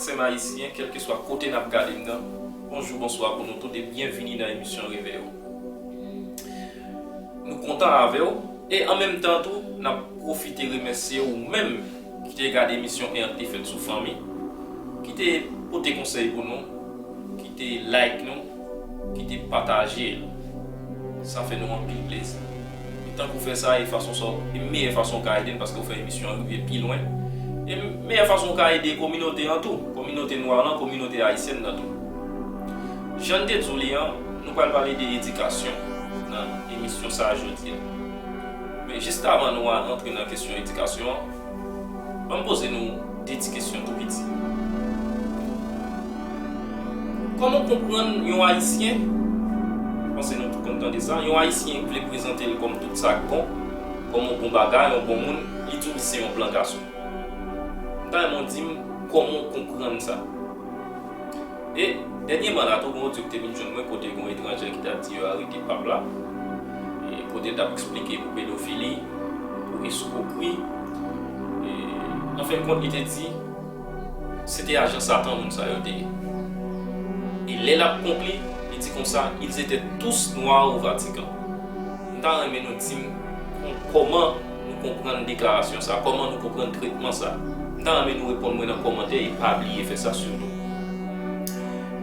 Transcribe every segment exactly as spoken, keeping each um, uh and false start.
Sè m ayisyen, kèlkeswa kote n ap gade m nan, bonjou, bonswa pou nou tout e byenvini nan emisyon Reveye w. Nou kontan avè w e an menm tan tou, n ap pwofite remèsye ou menm ki te gade emisyon an ki te fèt sou fanmi, ki te pote konsèy pou nou, ki te like nou, ki te pataje l. Sa fè nou anpil plezi. E tank ou fè sa, e fason sa, e meyè fason w ka ede n, paske w fè emisyon an rive pi lwen. E meyè fason w ka ede kominote an tou, kominote nwa lan, kominote ayisyèn nan tou. Jan n te di w li an, nou pral pale de edikasyon nan emisyon sa a jodi a. Men jis avan nou a antre nan kesyon edikasyon an, ban m poze nou de ti kesyon tou piti. Kòman w konprann yon Ayisyen, m panse nou tout konn tande sa, yon Ayisyen vle prezante l kòm tout sa k bon, kòm yon bon bagay, yon bon moun, li di w li se yon blan gason. M ta renmen w di m kòman w konprann sa. E dènyèman la tou, gen yon odyo ki te vin jwenn mwen kote gen yon etranjè ki t ap di yo arete pap la, e kote l t ap eksplike pou pedofili, pou eskwokri. E an fen kont, li te di se te ajan Satan moun sa yo te ye. E lè l ap konkli, li di konsa, ils étaient tous noirs au Vatican. M ta renmen nou di m kòman nou konprann deklarasyon sa, kòman nou konprann tretman sa. M ta renmen nou reponn mwen nan kòmantè e pa bliye fè sa sitou.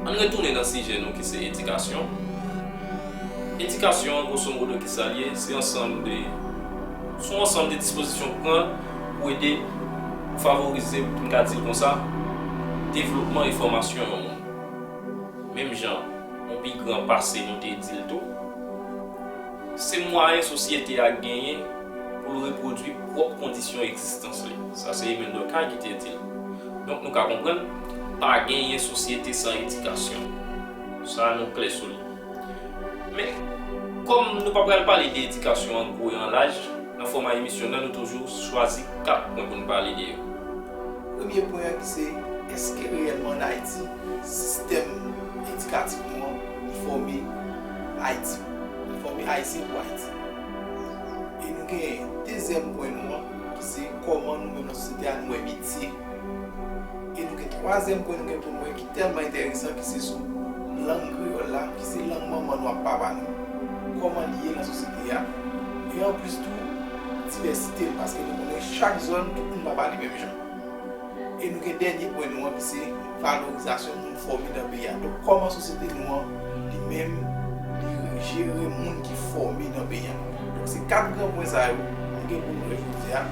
Ann retounen nan sijè nou ki se edikasyon. Edikasyon an, gwoso modo, ki sa l ye? Se ansanm de, se yon ansanm de dispozisyon k pran pou ede, pou favorize, pou n ka di l konsa, devlopman e fòmasyon yon moun. Menm jan yon pi gran pase nou te di l tou, se mwayen sosyete a genyen pou l repwodui pwòp kondisyon egzistans li. Sa se Emile Durkheim ki te di l. Donk nou ka konprann, pa genyen sosyete san edikasyon. Sa nou klè sou li. Men, kòm nou pa pral pale de edikasyon an gwo e an laj, nan fòma emisyon nan, nou toujou chwazi kat pwen pou n pale de yo. Premye pwen an ki se, èske reyèlman ann Ayiti, sistèm edikatif nou an, li fòme Ayiti, li fòme Ayisyen pou Ayiti? E nou gen dezyèm pwen nou an, ki se kòman nou menm nan sosyete a nou wè metye. E nou gen twazyèm pwen nou gen pou nou wè ki tèlman enteresan, ki se sou lang kreyòl la, ki se lang manman nou ak papa nou. Kòman li ye nan sosyete a? E anplis tou, divèsite l, paske nou konnen chak zòn, tout moun pa pale menm jan. E nou gen dènye pwen nou an, ki se valorizasyon moun fòme nan peyi a. Donk, kòman sosyete nou an, li menm, li jere moun ki fòme nan peyi a? Donk, se kat gran pwen sa yo nou gen pou nou wè jodi a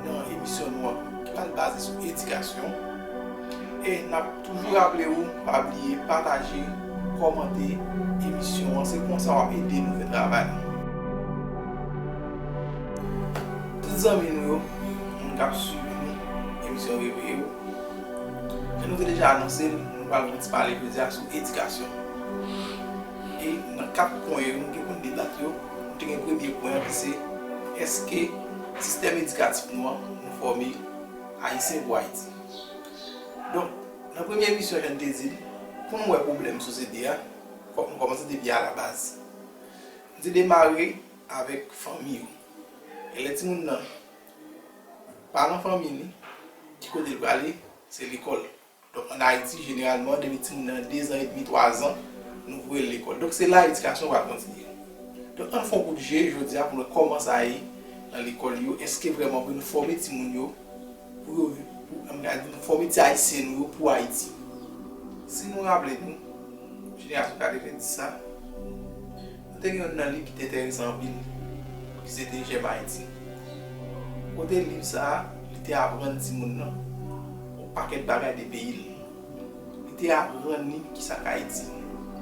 nan emisyon nou an, ki pral baze sou edikasyon. E n ap toujou raple w, pa bliye pataje, kòmante emisyon an. Se konsa w ap ede nou fè travay nou. Tout zanmi nou yo, moun k ap swiv nou, emisyon Reveye w, jan nou te deja anonse l, nou pral fè yon ti pale jodi a sou edikasyon. E nan kat pwen yo, nou gen pou n debat yo. Nou te gen premye pwen an ki se, èske sistèm edikatif nou an, nou fòme Ayisyen pou Ayiti? Donk, nan premye emisyon, jan n te di l, pou nou wè pwoblèm sosyete a, fòk nou kòmanse depi alabaz. Nou te demare avèk fanmi yo. E lè timoun nan pa nan fanmi li, ki kote l prale? Se lekòl. Donk, ann Ayiti, jeneralman, depi timoun nan de zan edmi, twa zan, nou voye l lekòl. Donk, se la edikasyon pral kontinye. Donk, ann fè yon kout je jodi a pou nou wè kòman sa ye nan lekòl yo. Èske vrèman vre nou fòme timoun yo pou yo, pou, ann ka di, nou fòme ti Ayisyen nou yo pou Ayiti? Si nou raple nou, jenerasyon katrevenndis la, nou te gen youn nan liv ki te enteresan anpil, ki se te J'aime Haïti. Kote liv sa a, li te aprann timoun nan yon pakèt bagay de peyi l. Li te aprann li kisa k Ayiti.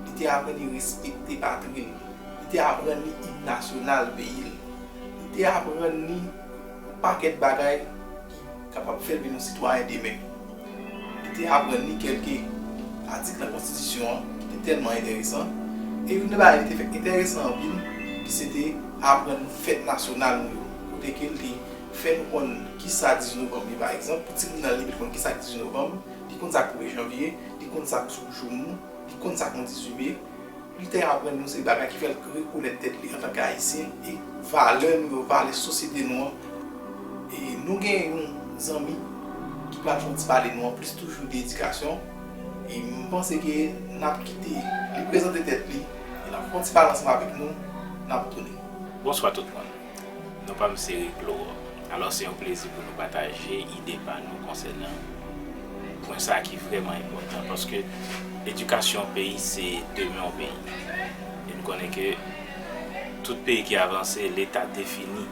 Li te aprann li respekte patri l. Li te aprann li im nasyonal peyi l. Li te aprann li yon pakèt bagay ki kapab fè l vin yon sitwayen demen. Li te aprann li kèlke atik nan konstitisyon an ki te tèlman enteresan. E youn nan bagay li te fè k enteresan anpil, ki se te aprann fèt nasyonal nou yo. Kote ke li te fè nou konn kisa dizuit novanm ye, pa egzanp. Pou timoun nan, li vin konn kisa k dizuit novanm, li konn sa k premye janvye, li konn sa k jou mou, li konn sa k yon dizuit me. Li te aprann nou se bagay ki fè l rekonèt tèt li antanke Ayisyen e valè nou yo, valè sosyete nou an. E nou gen yon zanmi ki pral fè yon ti pale nou anplis toujou de edikasyon. E m panse ke n ap kite li prezante tèt li, e l ap fè yon ti pale ansanm avèk nou, n ap tounen. Bonswa tout moun. Non pa m se Rick Laurent. Alò, se yon plezi pou nou pataje ide pa nou konsènan pwen sa ki vrèman enpòtan, paske edikasyon peyi se demen yon peyi. E nou konnen ke tout peyi ki avanse, Leta defini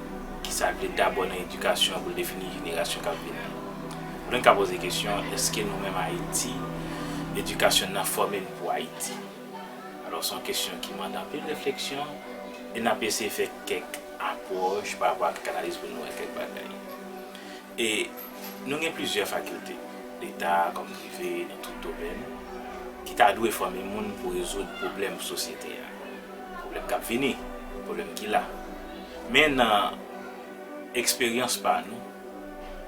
ki sa l vle dabò nan edikasyon pou l defini jenerasyon k ap vini. Lè n ka poze kesyon, èske nou menm Ayiti, edikasyon n nan fòme n pou Ayiti? Alò, se yon kesyon ki mande anpil refleksyon e n ap eseye fè kèk apwòch pa rapò a kèk analiz pou nou wè kèk bagay. E nou gen plizyè fakilte, Leta kòm prive, nan tout domèn, ki ta dwe fòme moun pou rezoud pwoblèm sosyete a. Pwoblèm k ap vini, pwoblèm ki la. Men nan eksperyans pa nou,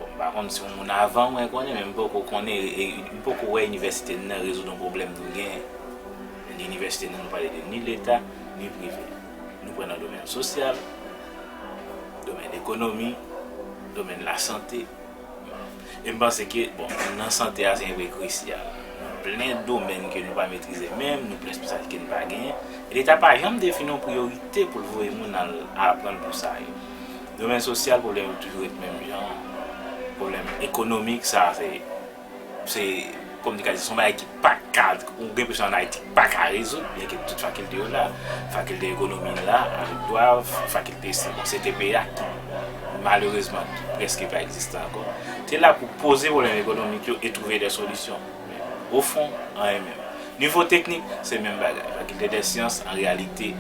bon, m pa konn si yon moun avan mwen konnen, men m poko konnen, e, e, m poko wè inivèsite n nan rezoud yon pwoblèm nou genyen. Ni inivèsite n nan, nou pale de ni Leta, ni prive. Nou pran nan domèn sosyal, domèn ekonomi, domèn lasante. E m panse ke, bon, nan sante a, se yon pwen krisyal. Plen domèn ke nou pa metrize menm, nou plen espesyalite ke n pa genyen. E Leta pa janm defini yon priyorite pou l voye moun al aprann pou sa yo. Domèn sosyal, pwoblèm yo toujou ret menm jan. Pwoblèm ekonomik, sa, se, se, kòm di ka di, se yon bagay ki pa ka, ou gen enpresyon an Ayiti, pa ka rezoud, byen ke tout fakilte yo la. Fakilte ekonomi la, avèk dwa, fakilte C T P a, ki malerezman, ki prèske pa egziste ankò. Te la pou poze pwoblèm ekonomik yo e twouve de solisyon. Men, ofon, anyen menm. Nivo teknik, se menm bagay. Fakilte dè syans, an reyalite,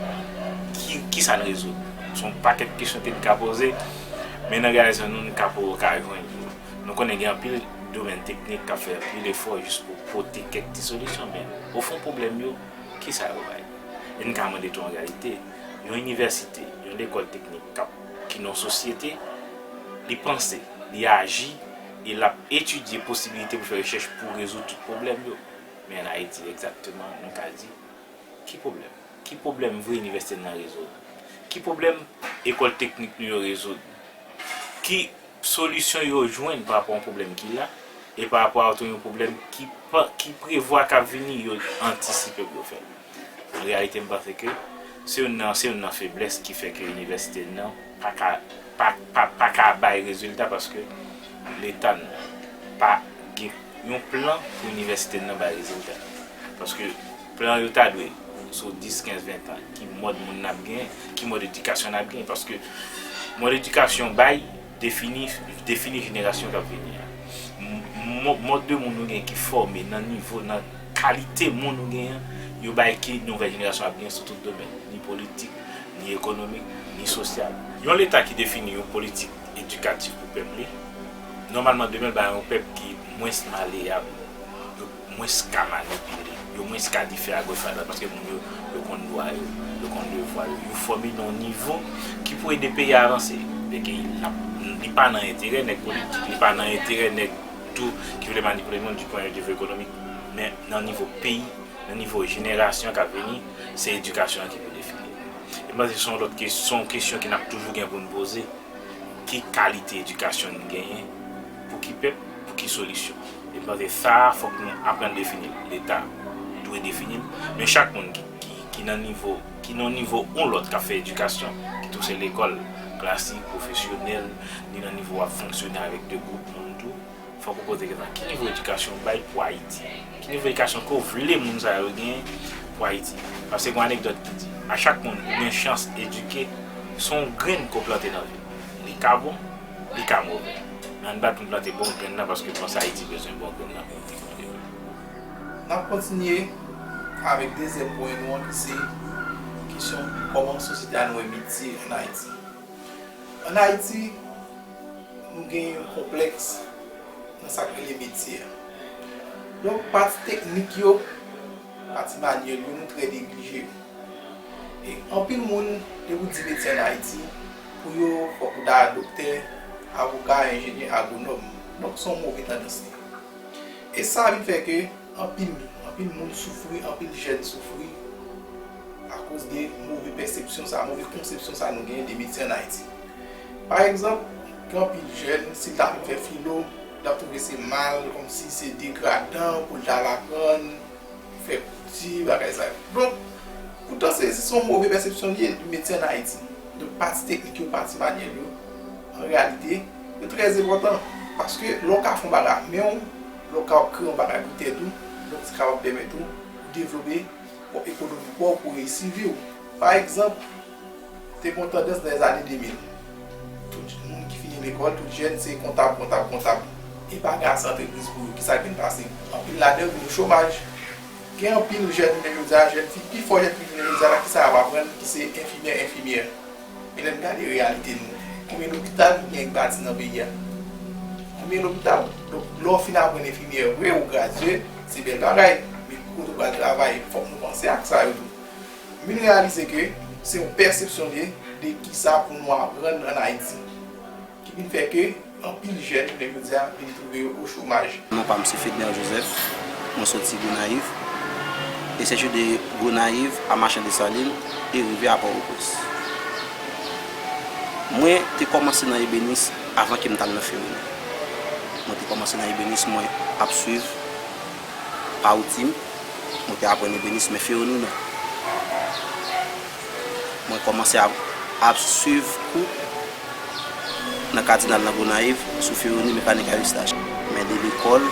ki, ki sa n rezoud? Se yon pakèt kesyon ke n ka poze, men nan reyalizasyon nou, n ka po-, ka jwenn yo. Nou konnen gen anpil domèn teknik k ap fè anpil efò jis pou pote kèk ti solisyon, men ofon pwoblèm yo, ki sa yo bay? E n ka mande tou an reyalite, yon inivèsite, yon lekòl teknik k ap, ki nan sosyete, li panse, li aji, e l ap etidye posibilite pou fè rechèch pou rezoud tout pwoblèm yo. Men an Ayiti, egzakteman, nou ka di, ki pwoblèm? Ki pwoblèm vre inivèsite n nan rezoud? Ki pwoblèm ekòl teknik nou yo rezoud? Ki solisyon yo jwenn pa rapò a yon pwoblèm ki la, e pa rapò a tou yon pwoblèm ki pa, ki prevwa k ap vini, yo antisipe pou yo fè l? An reyalite, m panse ke se youn nan, se youn nan feblès ki fè ke inivèsite n nan pa ka, pa, pa, pa ka bay rezilta, paske Leta n pa gen yon plan pou inivèsite n nan bay rezilta. Paske plan yo ta dwe, sou dis, kenz, ven tan, ki mòd moun n ap gen, ki mòd edikasyon n ap gen. Paske mòd edikasyon bay defini, defini jenerasyon k ap vini an. M-, mò-, mòd de moun nou gen ki fòme nan nivo, nan kalite moun nou gen an, yo bay ki nouvèl jenerasyon ap gen sou tout domèn, ni politik, ni ekonomik, ni sosyal. Yon Leta ki defini yon politik edikatif pou pèp li, nòmalman demen l ba yon pèp ki mwens maleyab, yo mwens ka manipile, yo mwens ka di fè agoch fè adwat, paske moun yo, yo konn dwa yo, yo konn devwa yo, yo fòme nan yon nivo ki pou ede peyi a avanse. Byenke li pa nan enterè nèg politik, li pa nan enterè nèg tou ki vle manipile moun du point de vue économique, men nan nivo peyi, nan nivo jenerasyon k ap vini, se edikasyon an ki pou defini. E m panse se yon lòt kes-, se yon kesyon ke n ap toujou gen pou n poze. Ki kalite edikasyon n genyen? Pou ki pèp? Pou ki solisyon? E m panse sa a, fòk nou aprann defini l. Leta dwe defini l. Men chak moun ki, ki, ki nan nivo, ki nan nivo yon lòt k ap fè edikasyon, ki tou se lekòl klasik, pwofesyonèl, ni nan nivo w ap fonksyone avèk de gwoup moun tou, fòk ou poze kesyon, ki nivo edikasyon w bay pou Ayiti? Ki nivo edikasyon ke w vle moun sa yo genyen pou Ayiti? Paske gen yon anekdòt ki di, a chak moun ou gen chans edike, se yon grenn ke w plante nan vi w. Li ka bon, li ka move. Men ann bat pou n plante bon grenn nan, paske m panse Ayiti bezwen bon grenn nan pou l pi bon demen. N ap kontinye avèk dezyèm pwen nou an, ki se kesyon kòman sosyete a nou wè metye ann Ayiti. Ann Ayiti, nou gen yon konplèks nan sa k rele metye a. Donk, pati teknik yo, pati manyèl yo, nou trè neglije yo. E anpil moun, depi w di metye ann Ayiti, pou yo, fòk ou ta doktè, avoka, enjenyè, agwonòm. Donk, se yon move tandans li ye. E sa vin fè ke anpil, anpil moun soufri, anpil jèn soufri akoz de move pèsepsyon sa, move konsepsyon sa nou genyen de metye ann Ayiti. Pa egzanp, gen anpil jèn, si l ta vin fè filo, L ap twouve se mal, kòmsi se degradan pou l t al aprann fè kouti, bagay sa yo. Donk, poutan se, se yon move pèsepsyon li ye, li mete an Ayiti. Donk, pati teknik yo, pati manyèl yo, an reyalite, yo trè enpòtan. Paske lè w ka fè yon bagay ak men w, lè w ka kreye yon bagay pou tèt ou, donk, se kapab pèmèt ou devlope pwòp ekonomi pa w pou reyisi vi w. Pa egzanp, te gen yon tandans nan lèzane de mil. Tout moun ki fini lekòl, tout jèn, se kontab, kontab, kontab. E pa gen ase antrepriz pou yo. Kisa ki vin pase? Anpil ladan yo vin nan chomaj. Gen anpil jèn jounen jodi a, jèn fi, pifò jèn fi jounen jodi a la, kisa y ap aprann, ki se enfimyè, enfimyè. Men lè n gade reyalite nou, konbyen lopital ki gen k bati nan peyi a? Konbyen lopital? Donk, lè w fin aprann enfimyè vre, ou gradye, se bèl bagay. Men kote w pral travay, fòk nou panse ak sa yo tou. M vin reyalize ke se yon pèsepsyon li ye de kisa pou nou aprann ann Ayiti, ki vin fè ke anpil jèn jounen jodi a vin twouve yo o chomaj. Non pa m se Fedner Joseph, mwen soti Gonayiv, e se de Gonayiv a Machan Desalin e rive a Pòtoprens. Mwen te kòmanse nan ebenis avan ke m t al nan fewoni. Mwen te kòmanse nan ebenis, mwen ap swiv pa woutin, mwen te aprann ebenis, men fewoni non. Mwen kòmanse ap, ap swiv kou nan Kadinal nan Gonayiv sou fewoni mekanik aristaj. Men de lekòl,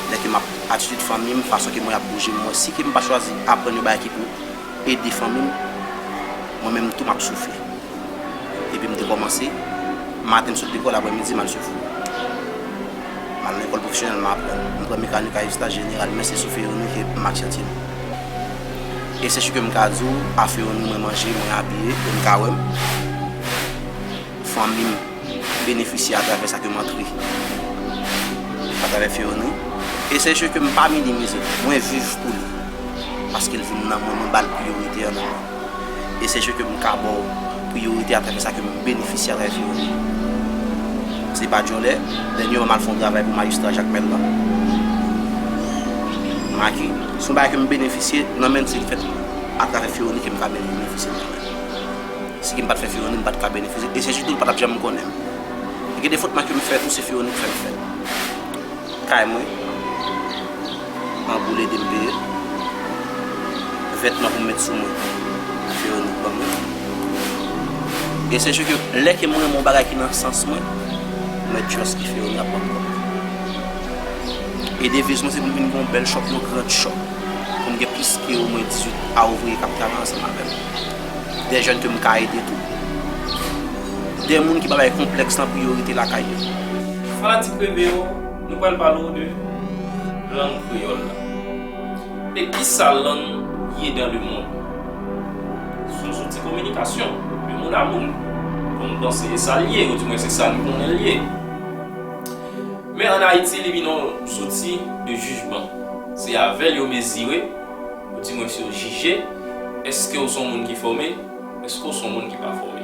lè ke m ap atitid fanmi m, fason ke mwen ap bouje, m wè si ke m pa chwazi aprann yon bagay ki pou ede fanmi m, mwen menm tou m ap soufri. Epi m te kòmanse, maten m sot lekòl, aprèmidi m al swiv kou. M al nan lekòl pwofesyonèl, m aprann. M pran mekanik aristaj jeneral, men se sou fewoni ke m aksantye m. E se si ke m ka di w, a fewoni mwen manje, mwen abiye, e m ka wè m. Fanmi m benefisye atravè sa ke m antre atravè fewoni. E se si ke m pa minimize, mwen viv pou li. Paske l vin nan mwen, mwen ba l priyorite an nan mwen. E se si ke m ka ba w priyorite atravè sa ke m benefisye atravè fewoni. Se pa djòlè, dènye mwa m al fè yon travay pou majistra Jakmèl la. Maki, se yon bagay ke m benefisye nan men l, se fèt atravè fewoni ke m ka benefisye nan men l. Si ke m pa t fè fewoni, m pa t ka benefisye. E se sitou l pa t ap janm konnen m. Gen de fòt maki m fè tou, se fewoni k fè m fè l. Kay mwen, anboul ede m peye. Vètman pou m met sou mwen, fewoni k ban mwen. E se si ke lè ke m renmen yon bagay ki nan sans mwen, mwen just ki fewoni ap ban m kòb. E deviz mwen se pou m vin gen yon bèl shop, yon grand shop. Pou m gen plis ke omwen dizuit a ouvriye k ap travay ansanm avè m. De jèn ke m ka ede tou. De moun ki pa bay konplèks nan priyorite lakay yo. Fanatik Reve yo, nou pral pale w de lang kreyòl la. E kisa lang ye dans le monde? Se yon zouti kominikasyon de moun a moun. Bon, m panse se sa l ye, ou di mwen se sa n konnen l ye. Men ann Ayiti, li vin yon zouti de jijman. Se avè l yo mezire, ou di mwen se yo jije, èske w se yon moun ki fòme, èske w se yon moun ki pa fòme.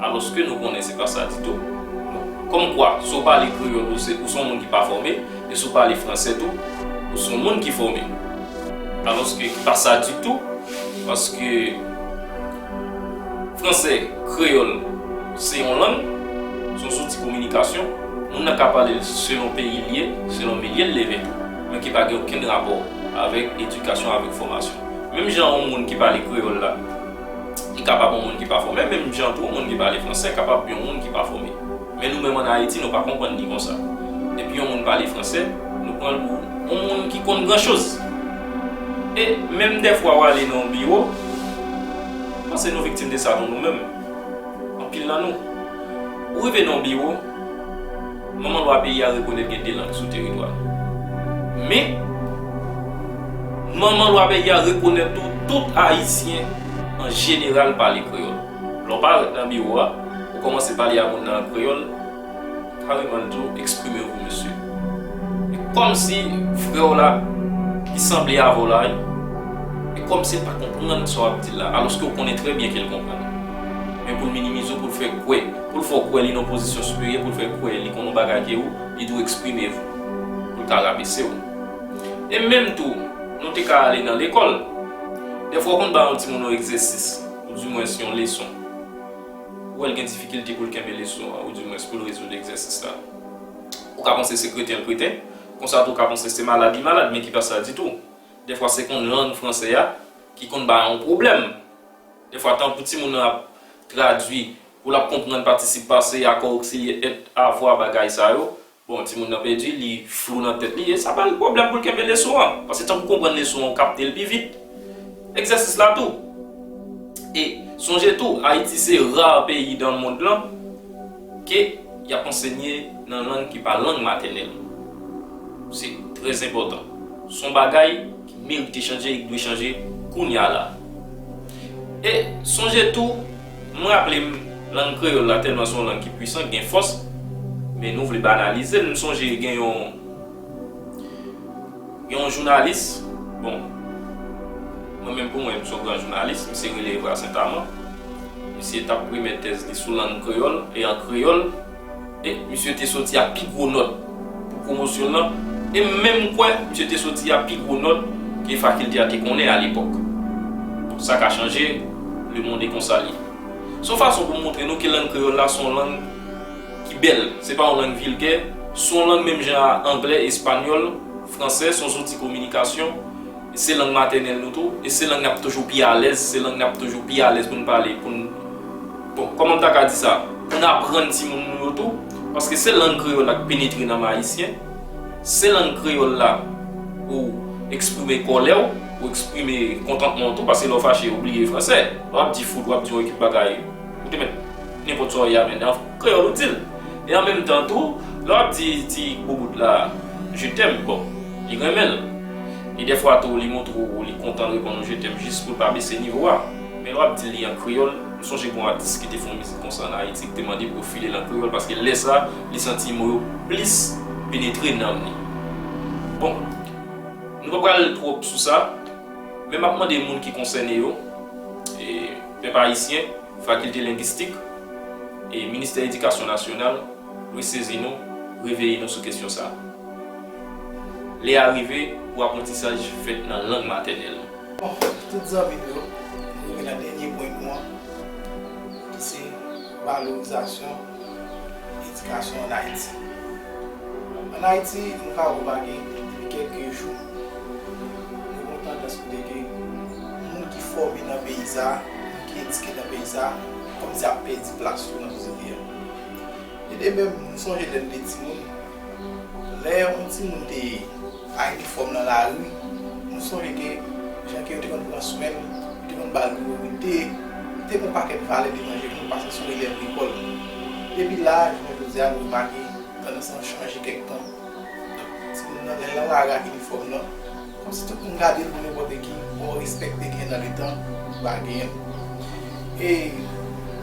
Alòske nou konnen se pa sa ditou. Kòmkwa, si w pale kreyòl, ou se, ou se yon moun ki pa fòme, e si w pale fransè tou, ou se yon moun ki fòme. Alòske ki pa sa ditou, paske fransè, kreyòl, se yon lang, se yon zouti kominikasyon. Moun nan ka pale l selon peyi l ye, selon milye l leve tou, men ki pa gen okenn rapò avèk edikasyon, avèk fòmasyon. Menm jan yon moun ki pale kreyòl la, li kapab yon moun ki pa fòme, menm jan tou yon moun ki pale fransè kapab yon moun ki pa fòme. Men nou menm ann Ayiti, nou pa konprann li konsa. Depi yon moun pale fransè, nou pran l pou yon moun ki konn gran choz. E menm dèfwa w ale nan yon biwo, m panse nou viktim de sa tou nou menm. Anpil nan nou. Ou rive nan yon biwo, manman lwa peyi a rekonèt gen de lang sou teritwa nou. Men, manman lwa peyi a rekonèt tou tout Ayisyen an jeneral pale kreyòl. Lè w parèt nan biwo a, ou kòmanse pale a moun nan an kreyòl, kareman l di w, "Exprimez-vous, monsieur." E kòmsi frè w la, ki sanble avè w la, e kòmsi l pa konprann sa w ap di l la, alòske w konnen trè byen ke l konprann. Men pou l minimize w, pou l fè kwè, pou l fè w kwè li nan pozisyon siperyè, pou l fè kwè li konn yon bagay ke ou, li di w, "Exprimez-vous." Pou l ka rabese w. E menm tou, nou te ka ale nan lekòl. Dèfwa w konn ba yon timoun yon egzèsis, oudimwens yon leson. Ou wè l gen difikilte pou l kenbe leson an, oudimwens pou l rezoud egzèsis la. Ou Ou ka panse se kreten l kreten, konsa tou ou ka panse se malad li malad, men ki pa sa ditou. Dèfwa se konn lang fransè a ki konn ba yon pwoblèm. Dèfwa tankou timoun nan ap tradui, pou l ap konprann patisip pase, akò oksilyè, èt, avwa, bagay sa yo, bon, timoun nan pèdi, li flou nan tèt li, e sa ba l pwoblèm pou l kenbe leson an. Paske tankou konprann leson an, ou kapte l pi vit. Egzèsis la tou. E sonje tou, Ayiti se ra peyi nan mond lan ke y ap ansenye nan lang ki pa lang matènèl. Se trè enpòtan. Se yon bagay ki merite chanje e ki dwe chanje kounye a la. E sonje tou, m raple m, lang kreyòl la tèlman se yon lang ki pwisan, ki gen fòs, men nou vle banalize l. M sonje gen yon, gen yon jounalis, bon, mwen menm pou mwen, m se yon gran jounalis, misye rele Evra Sentaman. Misye t ap remèt tèz li sou lang kreyòl e an kreyòl. E misye te soti ak pi gwo nòt pou pwomosyon l lan. E m menm kwè, misye te soti ak pi gwo nòt ke fakilte a te konnen alepòk. Bon, sa ka chanje, lemonn e konsa l ye. Se yon fason pou m montre nou ke lang kreyòl la se yon lang ki bèl. Se pa yon lang vilgè. Se yon lang menm jan a anglè, espanyòl, fransè, se yon zouti kominikasyon. Se lang matènèl nou tou, e se lang n ap toujou pi alèz, se lang n ap toujou pi alèz pou n pale, pou n, bon, kòman m ta ka di sa? Pou n aprann timoun nou yo tou, paske se lang kreyòl la k penetre nanm ayisyen, se lang kreyòl la pou eksprime kòlè w, pou eksprime kontantman w tou, paske lè w fache, ou bliye fransè. Lè w ap di fout, w ap di yon ekip bagay, ou te mèt nenpòt sa w ye a, men an kreyòl ou di l. E an menm tan tou, lè w ap di ti boubout la, je t'aime, bon, li renmen l. E dèfwa tou, li montre w li kontan reponn ou je t'aime jis pou l pa bese nivo a. Men lè w ap di li an kreyòl, m sonje gen yon atis ki te fè yon mizik konsa an Ayiti, ki te mande pou yo file l an kreyòl, paske lè sa, li santi mo yo plis penetre nanm li. Bon, nou pa pral twòp sou sa, men m ap mande moun ki konsène yo, e, pèp ayisyen, Fakilte Lengistik e Ministè Edikasyon Nasyonal, resezi nou, reveye nou sou kesyon sa a. Lè a rive pou aprantisaj fèt nan lang matènèl nou. Bon, tout zanmi nou yo, nou rive nan dènye pwen nou an, ki se valorizasyon edikasyon ann Ayiti. Ann Ayiti, nou ka remake depi kèlke jou, nou gen yon tandans kote ke moun ki fòme nan peyi sa a, moun ki edike nan peyi sa a, kòmsi ap pèdi plas yo nan sosyete a. E de menm, nou sonje lè n te timoun, lè yon timoun te a inifòm nan lari, nou sonje ke jan ke yo te konn pran swen l, yo te konn ba l priyorite, li te gen yon pakèt valè devan je moun paske se yon elèv lekòl. Depi la a, jounen jodi a, nou remake tandans lan chanje kèk tan. Donk, timoun nan, lè l nan lari ak inifòm nan, kòmsi tout moun gade l pou nenpòt ki, bon, respè ki te gen nan letan, li pa genyen l. E,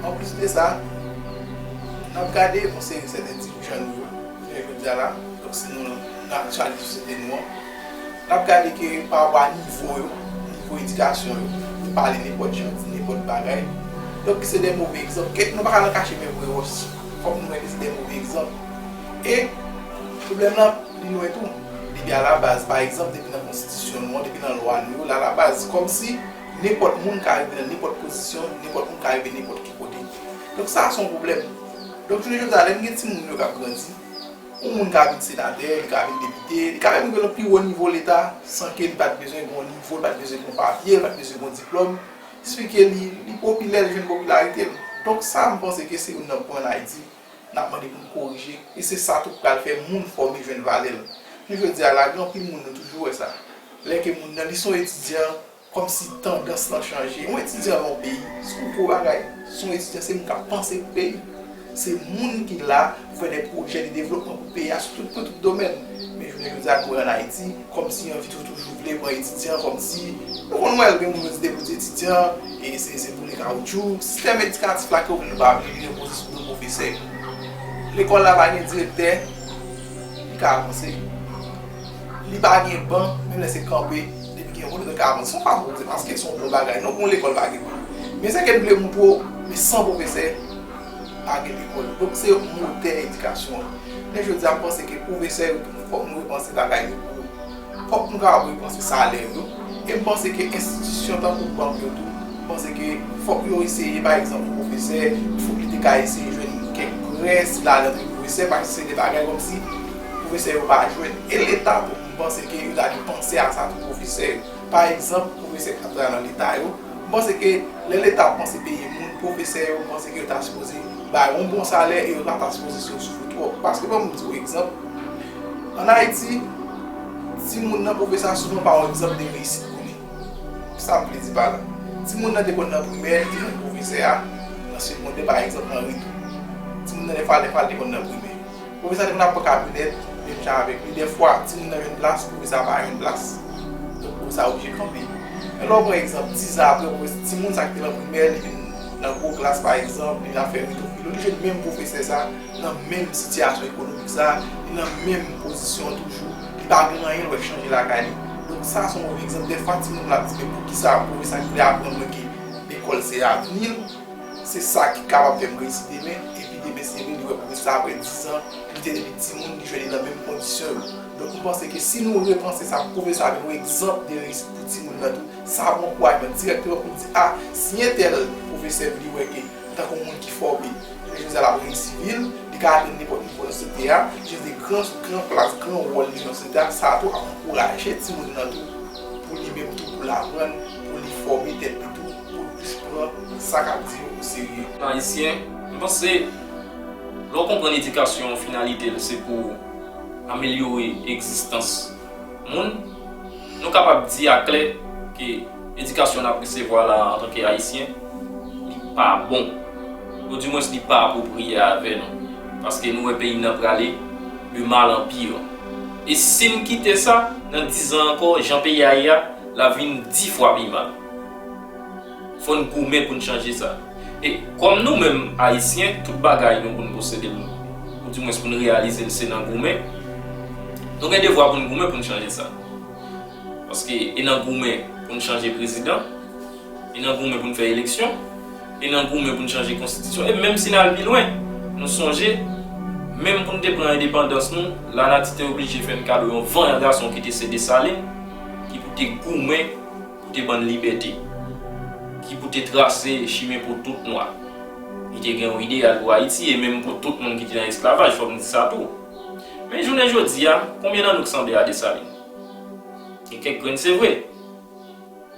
anplis de sa, n ap gade yon seri sèten dirijan nou yo, jounen jodi a la, donk si nou nan aktyalite sosyete nou an, n ap gade ke pa rapò a nivo yo, nivo edikasyon yo, yo pale nenpòt jan, di nenpòt bagay. Donk, se de move egzanp. Kèk nou pa ka nan kache men vre wòch. Fòk nou wè ke se de move egzanp. E pwoblèm nan, li lwen tou. Depi alabaz, pa egzanp, depi nan konstitisyon nou an, depi nan lwa nou yo, alabaz, kòmsi nenpòt moun ka rive nan nenpòt pozisyon, nenpòt moun ka rive nenpòt ki kote. Donk, sa a se yon pwoblèm. Donk, jounen jodi a, lè n gen timoun yo k ap grandi, yon moun ka vin senatè, li ka vin depite, li ka menm rive nan pi wo nivo Leta, san ke li pa t bezwen gen yon nivo, li pa t bezwen gen yon papye, li pa t bezwen gen yon diplòm. Jis ke li, li popilè, li jwenn popilarite l. Donk sa, m panse ke se youn nan pwen ann Ayiti, n ap mande pou n korije. E se sa tou k pral fè moun fòme jwenn valè l. Jounen jodi a la, gen anpil moun, nou toujou wè sa. Lè ke moun nan, li se yon etidyan, kòmsi tandans lan chanje. Yon etidyan nan yon peyi, se yon gwo bagay. Se yon etidyan, se moun k ap panse pou peyi. Se moun ki la pou fè de pwojè de devlopman pou peyi a sou tout, pou tout domèn. Men jounen jodi a, nou wè ann Ayiti, kòmsi anvi tou toujou vle pran etidyan, kòmsi nou konn wè l, gen moun yo di depi w di etidyan, e se, se boule kawoutchou. Sistèm edikatif la ke w vle nou pa vle, li repoze sou do pwofesè. Lekòl la pa gen direktè, li ka avanse. Li pa gen ban, menm lè se kanpe, depi gen wout, li ka avanse. Se yon fason pou di, paske se yon bon bagay. Non, pou yon lekòl pa gen ban. Men sa ke m vle montre w, men san pwofesè, pa gen lekòl. Donk, se motè edikasyon an. Men jodi a, m panse ke pwofesè yo tou, fòk nou repanse bagay yo pou yo. Fòk nou kapab repanse salè yo. E m panse ke enstitisyon tankou bank yo tou, m panse ke fòk yo eseye, pa egzanp, yon pwofesè, fòk li te ka eseye jwenn kèk prè, si l al antre pwofesè, paske se de bagay kòmsi Pwofesè yo pa jwenn. E Leta tou, m panse ke yo ta dwe panse a sa tou, pwofesè yo. Pa egzanp, pwofesè k ap travay nan Leta yo, m panse ke lè Leta ap panse peye moun, pwofesè yo, m panse ke yo ta sipoze bay yon bon salè e yo pa ta sipoze sou, soufri twòp. Paske ban m di w egzanp, ann Ayiti, timoun nan pwofesè a souvan pa yon egzanp de reyisit pou li. Sa m vle di pa la? Timoun nan te konn nan primè, li te jwenn pwofesè a nan segondè, pa egzanp, nan retou. Timoun nan, dèfwa, dèfwa, li te konn nan primè. Pwofesè a te konn ap pran kabinèt, menm jan avèk li. Dèfwa, timoun nan jwenn plas, pwofesè a pa jwenn plas. Donk, pwofesè a oblije kanpe. Men lè w pran egzanp, diz an apre, pwofesè, timoun sa ki te nan primè, li vin nan gwo klas, pa egzanp, li vin ap fè retou filo, li jwenn menm pwofesè sa, nan menm sitiyasyon ekonomik sa, li nan menm pozisyon an toujou, li pa gen anyen l wè k chanje lakay li. Donk, sa se yon move egzanp. Dèfwa, timoun la ap di, men poukisa pwofesè a ki te aprann mwen ke lekòl se avni l, se sa ki kapab fè m reyisi demen, epi demen se vre, li wè pwofesè sa apre diz an, li te depi timoun, li jwenn li nan menm kondisyon yo. Donk, m panse ke si nou repanse sa, pwofesè a vin yon egzanp de reyisit pou timoun nan tou, sa ap yon ankourajman dirèkteman pou l di, a, si entèl pwofesè m, li wè ke antanke yon moun ki fòme, jounen jodi a l ap reyisi vi l, li ka atenn nenpòt nivo nan sosyete a, li jwenn de gran, gran plas, gran wòl li nan sosyete a, sa tou ap ankouraje timoun nan tou, pou li menm tou, pou l aprann, pou li fòme tèt li tou, pou l plis pran sa k ap di yo o serye. Ayisyen, m panse, lè w konprann edikasyon, finalite l se pou amelyore egzistans moun, nou kapab di aklè ke edikasyon n ap resevwa la antanke Ayisyen, li pa bon. Oudimwens, li pa apwopriye avè nou. Paske nou wè peyi n nan prale de mal en pire. E si n kite sa, nan diz an ankò, jan peyi a ye a, l ap vin dis fwa pi mal. Fò n goumen pou n chanje sa. E kòm nou menm Ayisyen, tout bagay nou pou n posede l, oudimwens pou n reyalize l, se nan goumen. Nou gen devwa pou n goumen pou n chanje sa. Paske e nan goumen pou n chanje prezidan, e nan goumen pou n fè eleksyon, e nan goumen pou n chanje konstitisyon. E menm si n al pi lwen, nou sonje, menm pou n te pran endepandans nou, lanati te oblije fè n kado yon vanyan gason ki te se Desalin, ki pou te goumen pou te ban n libète, ki pou te trase chimen pou tout nwa. Li te gen yon ideyal pou Ayiti e menm pou tout moun ki te nan esklavaj, fò m di sa tou. Men jounen jodi a, konbyen nan nou k sanble a Desalin? Gen kèk grenn, se vre,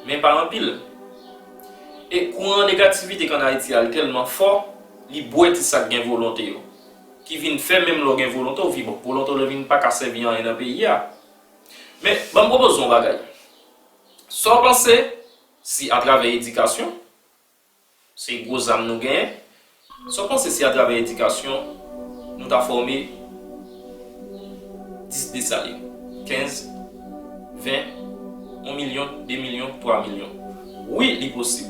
men pa anpil. E kouran negativite k ann Ayiti a, l tèlman fò, li bwè ti sa k gen volonte yo. Ki vin fè menm lè w gen volonte, w vin, bon, volonte w vin pa ka sèvi anyen nan peyi a. Men, ban m pwopoze yon bagay. Sa w panse si atravè edikasyon, se gwo zam nou genyen, sa w panse si atravè edikasyon, nou ta fòme dis Desalin, kenz, ven, yon milyon, de milyon, twa milyon? Wi, li posib.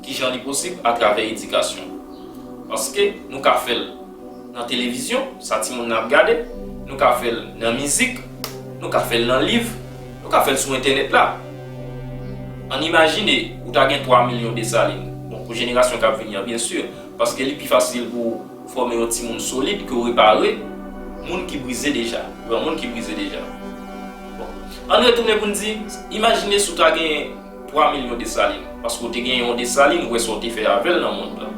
Kijan li posib? Atravè edikasyon. Paske nou ka fè l nan televizyon, sa timoun nan ap gade, nou ka fè l nan mizik, nou ka fè l nan liv, nou ka fè l sou entènèt la. Ann imajine, ou ta gen twa milyon Desalin. Bon, pou jenerasyon k ap vini an, byen si, paske li pi fasil pou w fòme yon timoun solid ke w repare moun ki brize deja, granmoun ki brize deja. Bon, ann retounen pou n di, imajine si w ta gen twa milyon Desalin, paske w te gen yon Desalin, ou wè sa w te fè avè l nan mond lan,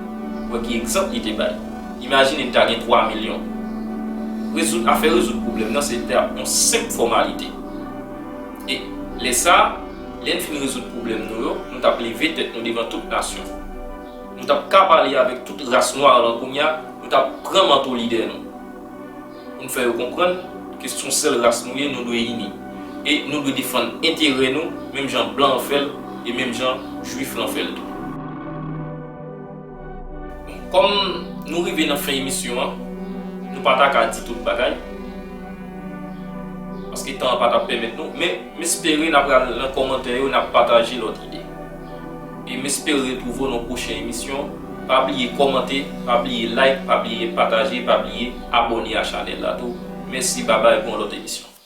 ou wè ki egzanp li te bay. Imajine n ta gen twa milyon. Rezoud, afè rezoud pwoblèm nan, se te ap yon senp fòmalite. E lè sa a, lè n fin rezoud pwoblèm nou yo, nou t ap leve tèt nou devan tout nasyon. Nou t ap ka pale avèk tout ras nwa lan kounye a, nou t ap pran manto lidè nou. Pou n fè yo konprann ke se yon sèl ras nou ye, nou dwe ini. E nou dwe defann enterè nou, menm jan blan an fè l, e menm jan jwif lan fè l tou. Kòm nou rive nan fen emisyon an, nou pa ta ka di tout bagay, paske tan an pa t ap pèmèt nou, men m espere n ap pral nan kòmantè yo, n ap pataje lòt ide. E m espere retwouve w nan pwochen emisyon. Pa bliye kòmante, pa bliye like, pa bliye pataje, pa bliye abòne a chanèl la tou. Mèsi, babay, pou yon lòt emisyon.